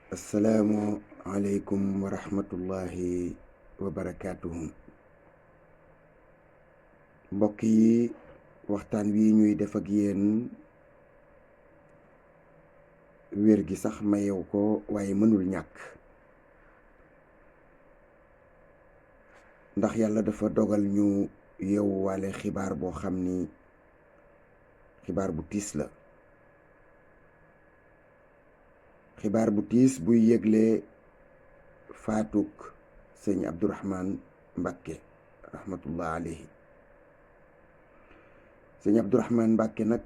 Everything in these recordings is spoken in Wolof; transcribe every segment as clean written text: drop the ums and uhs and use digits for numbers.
assalaamu aleykum wa rahmatullahi wa barakaatuhu. mbokk yi, waxtaan wi ñuy def ak yéen wér gi sax mayew ko waaye mënul ñàkk, ndax yàlla dafa dogal ñu yeewu waale xibaar boo xam ni xibaar bu tiis la. xibaar bu tiis buy yëgle faatuk sëñ Abdourahmane Mbacké rahmatullah alayhi. sëñ Abdourahmane Mbacké nag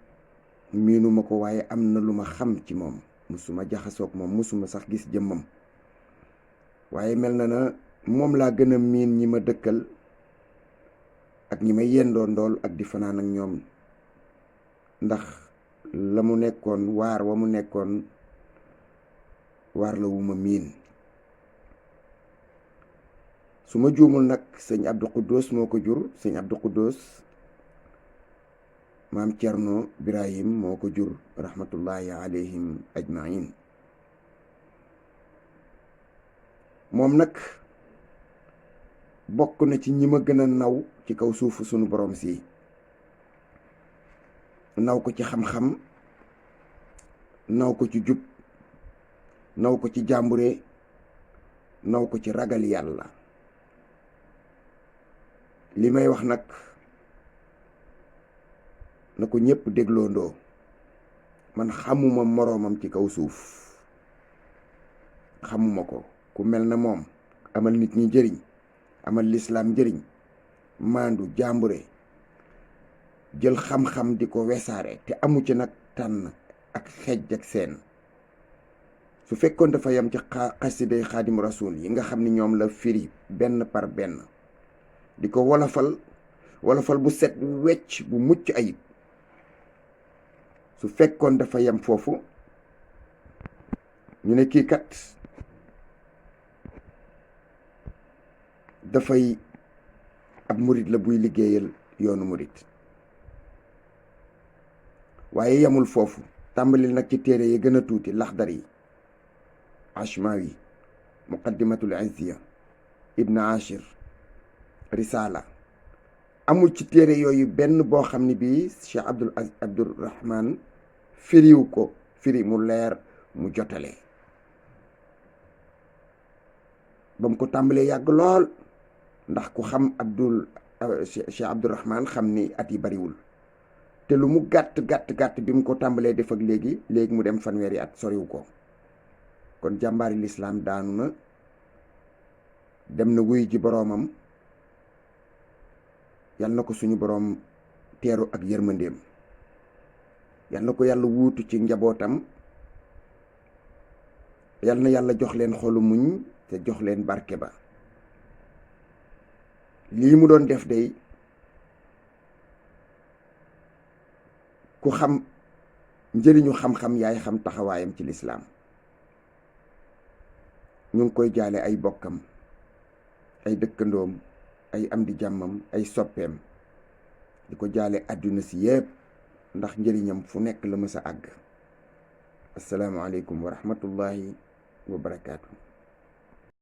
miinuma ko, waaye am na lu ma xam ci moom. musuma jaxasoog moom, musuma sax gis jëmmam, waaye mel na moom laa gën a miin ñi ma dëkkal ak ñi ma yendoo ndool ak di fanaan ak ñoom, ndax la mu nekkoon, waar wa mu nekkoon waar la wu ma miin. su ma juumul nag sëñ Abdou Khoudous moo ko jur. sëñ Abdou Khoudous maam Cerno Birahim moo ko jur rahmatullahi alayhim ajmain. moom nag bokk na ci ñi ma gën a naw ci kaw suufu sunu borom si. naw ko ci xam-xam, naw ko ci jub, naw ko ci jàmbure, naw ko ci ragal yàlla. li may wax nag na ko ñépp dégloondoo. man xamuma moroomam ci kaw suuf, xamuma ko. ku mel na moom amal nit ñi njëriñ, amal lislaam njëriñ, maandu, jàmbure, jël xam-xam di ko wesaare te amu ci nag tànn ak xejj ak seen. su fekkoon dafa yam ci xasiday xaadim rasul yi nga xam ni ñoom la firi benn par benn, di ko wolofal bu set wecc bu mucc ayib. su fekkoon dafa yam foofu, ñu ne kii kat dafay ab murit la buy liggéeyal yoonu murit. waaye yamul foofu, tàmbali nag ci téere yi gën a tuuti: Laxdari, Ashmawi, Muqaddimatul Izziya, Ibn Ashir, Risala. amul ci téere yooyu benn boo xam ne bii Cheikh Abdourahmane firiw ko firi mu leer mu jotale. ba mu ko tàmbalee yàgg lool, ndax ku xam Cheikh Abdourahmane xam ni at yi bariwul, te lu mu gàtt bi mu ko tàmbalee def ak léegi mu dem fanweeri at, soriw ko. kon jàmbaari lislaam daanu na, dem na wuy ji boroomam. yal na ko suñu boroom teeru ak yërmandeem. yal na ko yàlla wuutu ci njabootam. yal na yàlla jox leen xolu muñ te jox leen barke ba. lii mu doon def day, ku xam njëriñu xam-xam yaay xam taxawaayam ci lislaam. ñu ngi koy jaale ay bokkam, ay dëkkandoom, ay am di jàmmam, ay soppeem. di ko jaale àdduna si yépp, ndax njëriñam fu nekk la mës a àgg. assalaamu aleykum wa rahmatullahi wa barakaatu.